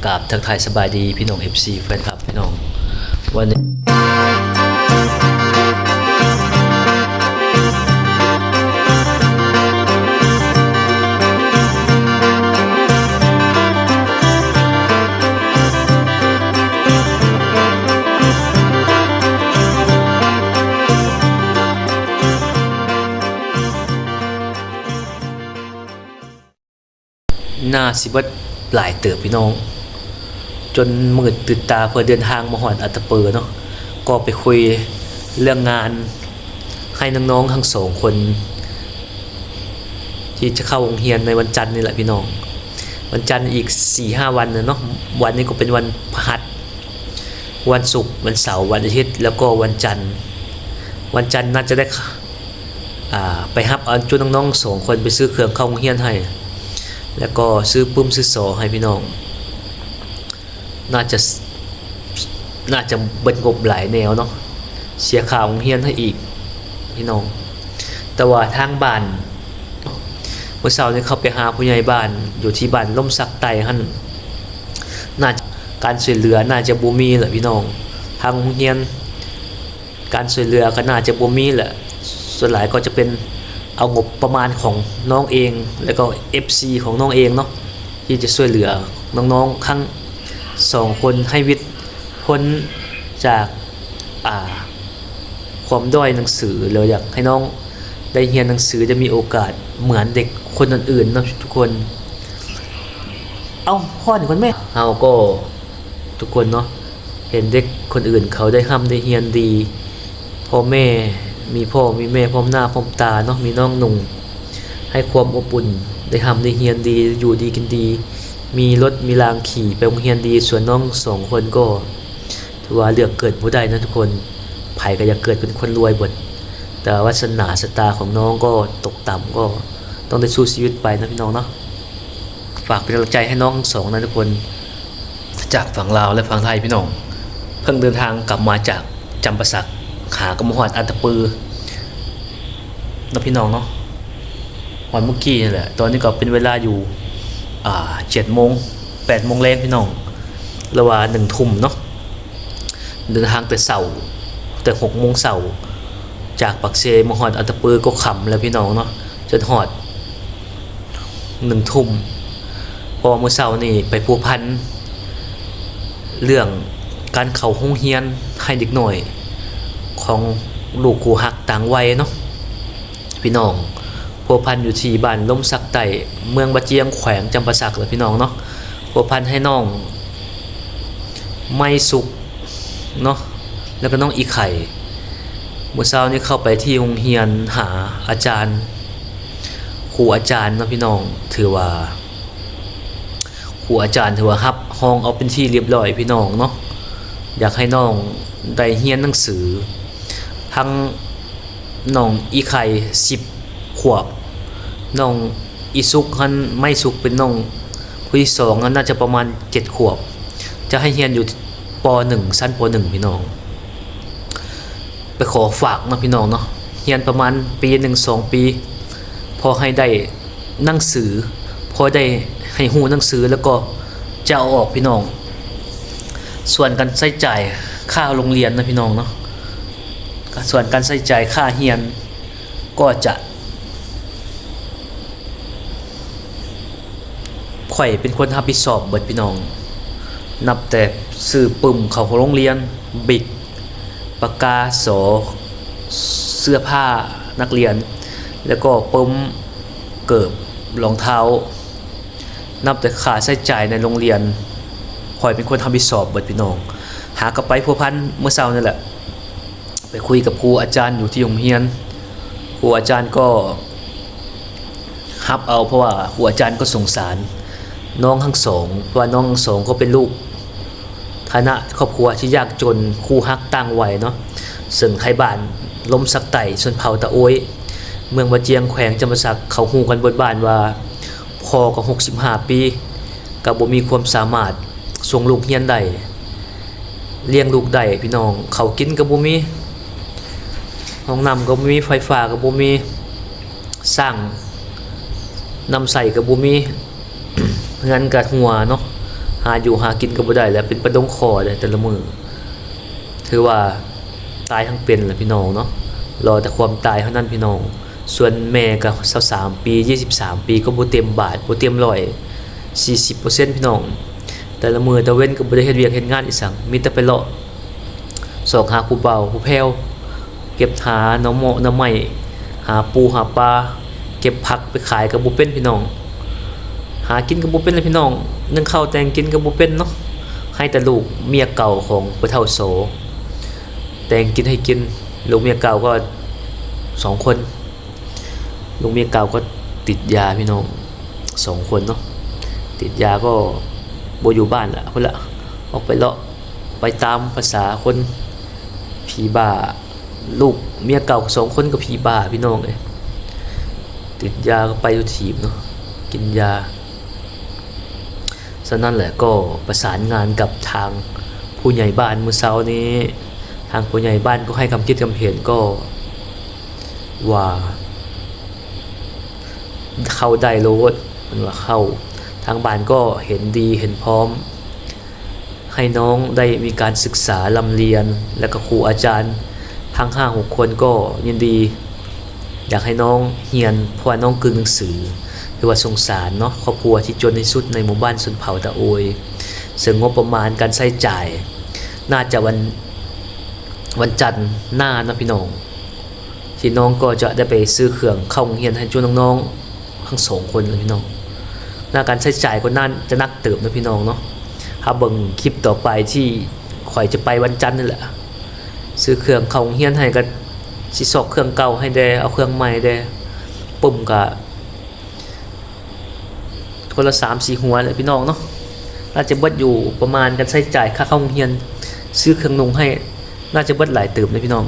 ກາບທັກທາຍສະບາຍດີພີ່ນ້ອງ ເອັຟຊີ ແຟນຄລັບ ພີ່ນ້ອງ ວັນນີ້ ໜ້າຊິເບິດຫຼາຍເຕີບພີ່ນ້ອງ ຈົນມືດຕື່ນຕາ ເພື່ອເດີນທາງມາຮອດອັດຕະປືເນາະ ກໍໄປຄຸຍເລື່ອງງານໃຫ້ນ້ອງໆທັງສອງຄົນ ທີ່ຈະເຂົ້າໂຮງຮຽນໃນວັນຈັນນີ້ແຫຼະພີ່ນ້ອງ ວັນຈັນອີກສີ່ຫ້າວັນເນາະ ວັນນີ້ກໍເປັນວັນພະຫັດ ວັນສຸກ ວັນເສົາ ວັນອາທິດ ແລ້ວກໍວັນຈັນ ວັນຈັນໜ້າຈະໄດ້ ອ່າ ໄປຮັບເອົາຈຸນ້ອງໆສອງຄົນໄປຊື້ເຄື່ອງເຂົ້າໂຮງຮຽນໃຫ້ ແລ້ວກໍຊື້ປຶ້ມຊື້ສໍໃຫ້ພີ່ນ້ອງ ໜ້າຈະ ໜ້າຈະເບິດງົບຫຼາຍແນວເນາະ ເສຍຄ່າໂຮງຮຽນໃຫ້ອີກພີ່ນ້ອງ ແຕ່ວ່າທາງບ້ານ ມື້ເຊົ້ານີ້ເຂົ້າໄປຫາຜູ້ໃຫຍ່ບ້ານ ຢູ່ທີ່ບ້ານລົມສັກໃຕ້ຫັ້ນ ໜ້າ ການຊ່ວຍເຫຼືອໜ້າຈະບໍ່ມີແຫຼະພີ່ນ້ອງ ທາງໂຮງຮຽນ ການຊ່ວຍເຫຼືອກໍໜ້າຈະບໍ່ມີແຫຼະ ສ່ວນຫຼາຍກໍຈະເປັນເອົາງົບປະມານຂອງນ້ອງເອງ ແລ້ວກໍເອັຟຊີຂອງນ້ອງເອງເນາະ ທີ່ຈະຊ່ວຍເຫຼືອນ້ອງໆທັງສອງຄົນໃຫ້ວິດພົ້ນຈາກ ອ່າ ຄວາມດ້ອຍໜັງສື ແລ້ວຢາກໃຫ້ນ້ອງໄດ້ຮຽນໜັງສື ໄດ້ມີໂອກາດເໝືອນເດັກຄົນອື່ນໆເນາະທຸກຄົນ ເອົ້າ ຟ້ອນກ່ອນແມ້ ເຮົາກໍ ທຸກຄົນເນາະ ເຫັນເດັກຄົນອື່ນເຂົາໄດ້ຮ່ຳໄດ້ຮຽນດີ ພໍ່ແມ່ ມີພໍ່ມີແມ່ພ້ອມໜ້າພ້ອມຕາເນາະ ມີນ້ອງນຸ່ງ ໃຫ້ຄວາມອົບອຸ່ນ ໄດ້ຮ່ຳໄດ້ຮຽນດີ ຢູ່ດີກິນດີ ມີລົດມີລາງຂີ່ ໄປໂຮງຮຽນດີ ສ່ວນນ້ອງສອງຄົນກໍ ຖືວ່າເລືອກເກີດບໍ່ໄດ້ເນາະທຸກຄົນ ໃຜກໍຢາກເກີດເປັນຄົນລວຍເບິດ ແຕ່ວ່າວາສະໜາຊະຕາຂອງນ້ອງກໍຕົກຕ່ຳ ກໍຕ້ອງໄດ້ສູ້ຊີວິດໄປເນາະພີ່ນ້ອງເນາະ ຝາກເປັນກຳລັງໃຈໃຫ້ນ້ອງທັງສອງນະທຸກຄົນ ຈາກຝັ່ງລາວ ແລະ ຝັ່ງໄທພີ່ນ້ອງ ເພິ່ງເດີນທາງກັບມາຈາກຈຳປາສັກ ຫາກໍມາຮອດອັດຕະປືເນາະພີ່ນ້ອງເນາະ ຮອດມື້ກີ້ນີ້ແຫຼະ ຕອນນີ້ກໍເປັນເວລາຢູ່ ອ່າ ເຈັດໂມງ ແປດໂມງແລງພີ່ນ້ອງ ຫຼືວ່າໜຶ່ງທຸ່ມເນາະ ເດີນທາງແຕ່ເຊົ້າ ແຕ່ຫົກໂມງເຊົ້າ ຈາກປາກເຊມາຮອດອັດຕະປືກໍຄ່ຳແລ້ວພີ່ນ້ອງເນາະ ຈົນຮອດໜຶ່ງທຸ່ມ ເພາະວ່າມື້ເຊົ້ານີ້ໄປພົວພັນເລື່ອງການເຂົ້າໂຮງຮຽນໃຫ້ເດັກນ້ອຍຂອງລູກຄູ່ຮັກຕ່າງໄວເນາະ ພີ່ນ້ອງ ພົວພັນຢູ່ທີ່ບ້ານລົມສັກໃຕ້ ເມືອງບາຈຽງ ແຂວງຈຳປາສັກແຫຼະພີ່ນ້ອງເນາະ ພົວພັນໃຫ້ນ້ອງໄມສຸກເນາະ ແລ້ວກໍນ້ອງອີ່ໄຂ່ ມື້ເຊົ້ານີ້ເຂົ້າໄປທີ່ໂຮງຮຽນຫາອາຈານ ຄູອາຈານເນາະພີ່ນ້ອງ ຖືວ່າ ຄູອາຈານຖືວ່າຮັບຮອງເອົາເປັນທີ່ລຽບຮ້ອຍພີ່ນ້ອງເນາະ ຢາກໃຫ້ນ້ອງໄດ້ຮຽນໜັງສື ທັງນ້ອງອີ່ໄຂ່ສິບຂວບ ນ້ອງອີ່ສຸກຫັ້ນ ໄມສຸກເປັນນ້ອງຜູ້ທີສອງຫັ້ນ ໜ້າຈະປະມານເຈັດຂວບ ຈະໃຫ້ຮຽນຢູ່ ປໍໜຶ່ງ ຊັ້ນປໍໜຶ່ງ ພີ່ນ້ອງ ໄປຂໍຝາກເນາະພີ່ນ້ອງເນາະ ຮຽນປະມານປີໜຶ່ງສອງປີ ພໍໃຫ້ໄດ້ໜັງສື ພໍໄດ້ໃຫ້ຮູ້ໜັງສື ແລ້ວກໍຈະເອົາອອກພີ່ນ້ອງ ສ່ວນການໃຊ້ຈ່າຍຄ່າໂຮງຮຽນນະພີ່ນ້ອງເນາະ ສ່ວນການໃຊ້ຈ່າຍຄ່າຮຽນກໍຈະ ຂ້ອຍເປັນຄົນຮັບຜິດຊອບເບິດພີ່ນ້ອງ ນັບແຕ່ຊື້ປຶ້ມເຂົ້າໂຮງຮຽນ, ບິກ, ປາກກາສໍ, ເສື້ອຜ້ານັກຮຽນ ແລ້ວກໍປຶ້ມ, ເກີບ, ລອງເທົ້າ ນັບແຕ່ຄ່າໃຊ້ຈ່າຍໃນໂຮງຮຽນ ຂ້ອຍເປັນຄົນຮັບຜິດຊອບເບິດພີ່ນ້ອງ. ຫາກໍໄປພົວພັນມື້ເຊົ້ານີ້ແຫຼະ. ໄປຄຸຍກັບຄູອາຈານຢູ່ທີ່ໂຮງຮຽນ, ຄູອາຈານກໍຮັບເອົາ ເພາະວ່າຄູອາຈານກໍສົງສານນ້ອງທັງສອງ ເພາະວ່ານ້ອງທັງສອງກໍເປັນລູກຖານະຄອບຄົວທີ່ຍາກຈົນ, ຄູ່ຮັກຕ່າງໄວເນາະ, ເຊິ່ງໄທບ້ານລົມສັກໃຕ້ ຊົນເຜົ່າຕາໂອ້ຍ ເມືອງບາຈຽງ ແຂວງຈຳປາສັກ ເຂົາຮູ້ກັນເບິດບ້ານວ່າ ພໍ່ກໍຫົກສິບຫ້າປີ ກໍບໍ່ມີຄວາມສາມາດສົ່ງລູກຮຽນໄດ້ ລ້ຽງລູກໄດ້ພີ່ນ້ອງ, ເຂົ້າກິນກໍບໍ່ມີ, ຫ້ອງນ້ຳກໍບໍ່ມີ, ໄຟຟ້າກໍບໍ່ມີ, ສ້າງນ້ຳໃຊ້ກໍບໍ່ມີ, ເຮືອນກໍຮົ່ວເນາະ, ຫາຢູ່ຫາກິນກໍບໍ່ໄດ້ແລ້ວ ເປັນປາດົງຄໍເດ້ແຕ່ລະມື້. ຖືວ່າຕາຍທັງເປັນແຫຼະພີ່ນ້ອງເນາະ, ລໍແຕ່ຄວາມຕາຍເທົ່ານັ້ນພີ່ນ້ອງ. ສ່ວນແມ່ກໍຊາວສາມປີ ຊາວສາມປີ ກໍບໍ່ເຕັມບາດ ບໍ່ເຕັມຮ້ອຍ ສີ່ສິບເປີເຊັນພີ່ນ້ອງ. ແຕ່ລະມື້ແຕ່ເວັນກໍບໍ່ໄດ້ເຮັດວຽກເຮັດງານອີ່ຫຍັງ ມີແຕ່ໄປເລາະ ຊອກຫາຜູ້ບ່າວຜູ້ແພ້ວ, ເກັບຫາໜໍ່ເໝາະໜໍ່ໄມ້, ຫາປູຫາປາ, ເກັບຜັກໄປຂາຍກໍບໍ່ເປັນພີ່ນ້ອງ. ຫາກິນກໍບໍ່ເປັນແລ້ວພີ່ນ້ອງ, ໜຶ້ງເຂົ້າແຕ່ງກິນກໍບໍ່ເປັນເນາະ. ໃຫ້ແຕ່ລູກເມຍເກົ່າຂອງພໍ່ເຖົ້າໂສແຕ່ງກິນໃຫ້ກິນ. ລູກເມຍເກົ່າກໍສອງຄົນ, ລູກເມຍເກົ່າກໍຕິດຢາພີ່ນ້ອງ ສອງຄົນເນາະ. ຕິດຢາກໍບໍ່ຢູ່ບ້ານລະ ພຸ້ນລະ ອອກໄປເລາະ ໄປຕາມພາສາຄົນຜີບ້າ. ລູກເມຍເກົ່າສອງຄົນກໍຜີບ້າພີ່ນ້ອງເອີຍ. ຕິດຢາກໍໄປທຸກທີບເນາະ ກິນຢາ. ສະນັ້ນແຫຼະ ກໍປະສານງານກັບທາງຜູ້ໃຫຍ່ບ້ານມື້ເຊົ້ານີ້. ທາງຜູ້ໃຫຍ່ບ້ານກໍໃຫ້ຄຳຄິດຄຳເຫັນ ກໍວ່າ ເຂົ້າໄດ້ໂລດ ເພິ່ນວ່າເຂົ້າ. ທາງບ້ານກໍເຫັນດີເຫັນພ້ອມ ໃຫ້ນ້ອງໄດ້ມີການສຶກສາລ່ຳລຽນ ແລະກໍຄູອາຈານທັງຫ້າຫົກຄົນກໍຍິນດີ ຢາກໃຫ້ນ້ອງຮຽນ ເພາະວ່ານ້ອງກຶ່ງໜັງສື. ຄືວ່າສົງສານເນາະ ຄອບຄົວທີ່ຈົນທີ່ສຸດໃນໝູ່ບ້ານຊົນເຜົ່າຕາໂອຍ, ເຊິ່ງງົບປະມານການໃຊ້ຈ່າຍ ໜ້າຈະວັນ ວັນຈັນໜ້າເນາະພີ່ນ້ອງ ທີ່ນ້ອງກໍຈະໄດ້ໄປຊື້ເຄື່ອງເຂົ້າໂຮງຮຽນໃຫ້ຈຸນ້ອງໆ ທັງສອງຄົນເລີຍພີ່ນ້ອງ. ໜ້າການໃຊ້ຈ່າຍກໍໜ້າຈະໜັກເຕີບເນາະພີ່ນ້ອງເນາະ. ຖ້າເບິ່ງຄລິບຕໍ່ໄປທີ່ຂ້ອຍຈະໄປວັນຈັນນີ້ແຫຼະ ຊື້ເຄື່ອງເຂົ້າໂຮງຮຽນໃຫ້ ກໍຊິຊອກເຄື່ອງເກົ່າໃຫ້ແດ່ ເອົາເຄື່ອງໃໝ່ແດ່. ປຶ້ມກະ ຄົນລະສາມສີ່ຫົວແຫຼະພີ່ນ້ອງເນາະ. ໜ້າຈະເບິດຢູ່ປະມານການໃຊ້ຈ່າຍຄ່າເຂົ້າໂຮງຮຽນ, ຊື້ເຄື່ອງນຸ່ງໃຫ້ ໜ້າຈະເບິດຫຼາຍເຕີບເດ້ພີ່ນ້ອງ.